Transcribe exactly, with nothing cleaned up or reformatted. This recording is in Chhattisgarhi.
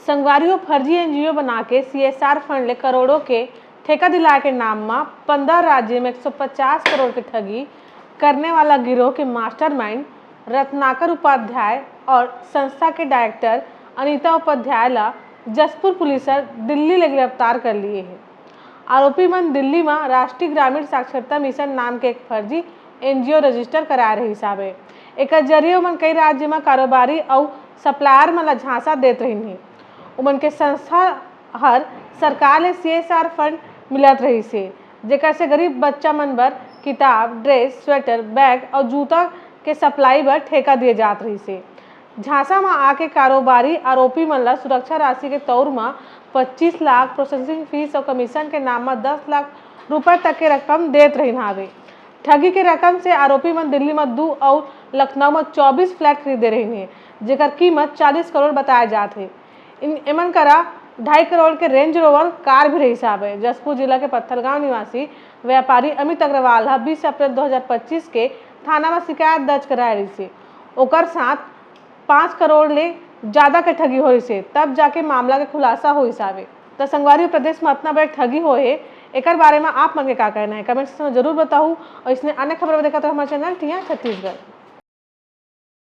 संगवारी हो, फर्जी एनजीओ बना के सीएसआर फंड ले करोड़ों के ठेका दिलाए के नाम म पंद्रह राज्य में एक सौ पचास करोड़ के ठगी करने वाला गिरोह के मास्टरमाइंड रत्नाकर उपाध्याय और संस्था के डायरेक्टर अनीता उपाध्याय ला जशपुर पुलिस हर दिल्ली ले गिरफ्तार कर लिए हे। आरोपी मन दिल्ली म राष्ट्रीय ग्रामीण साक्षरता मिशन नाम के एक फर्जी एनजीओ रजिस्टर कराए रहिस हावे। एकर जरिए ओमन कई राज्य म कारोबारी अउ सप्लायर मन ला झांसा देत रहिन हे। ओमन के संस्था हर सरकार ले सीएसआर फंड मिलत रहिस हे, जेकर से गरीब बच्चा मन बर किताब, ड्रेस, स्वेटर, बैग अउ जूता के सप्लाई बर ठेका दिए जात रहिस हे। झांसा म आके कारोबारी आरोपी मन ला सुरक्षा राशि के तौर म पच्चीस लाख, प्रोसेसिंग फीस अउ कमीशन के नाम म दस लाख रुपए तक के रकम देत रहिन हावे। ठगी के रकम से आरोपी मन दिल्ली म दू अउ लखनऊ म चौबीस फ्लैट खरीदे रहिन हे, जेकर कीमत चालीस करोड़ बताए जात हे। इन, एमन करा ढाई करोड़ के रेंज रोवर कार भी रहिस हावे। जशपुर जिला के पत्थलगांव निवासी व्यापारी अमित अग्रवाल ह बीस अप्रैल दो हज़ार पच्चीस के थाना म शिकायत दर्ज कराए रहिस हे। ओकर साथ पाँच करोड़ ले ज्यादा के ठगी होइस हे, तब जाके मामला के खुलासा होइस हावे। त संगवारी, प्रदेश म अतना बड़े ठगी होए हे, एकर बारे म आप मन के का कहना हे, कमेंट सेक्शन म जरूर बताहू। और इसने अन्य खबर बर देखत रहो हमारे चैनल टिया छत्तीसगढ़।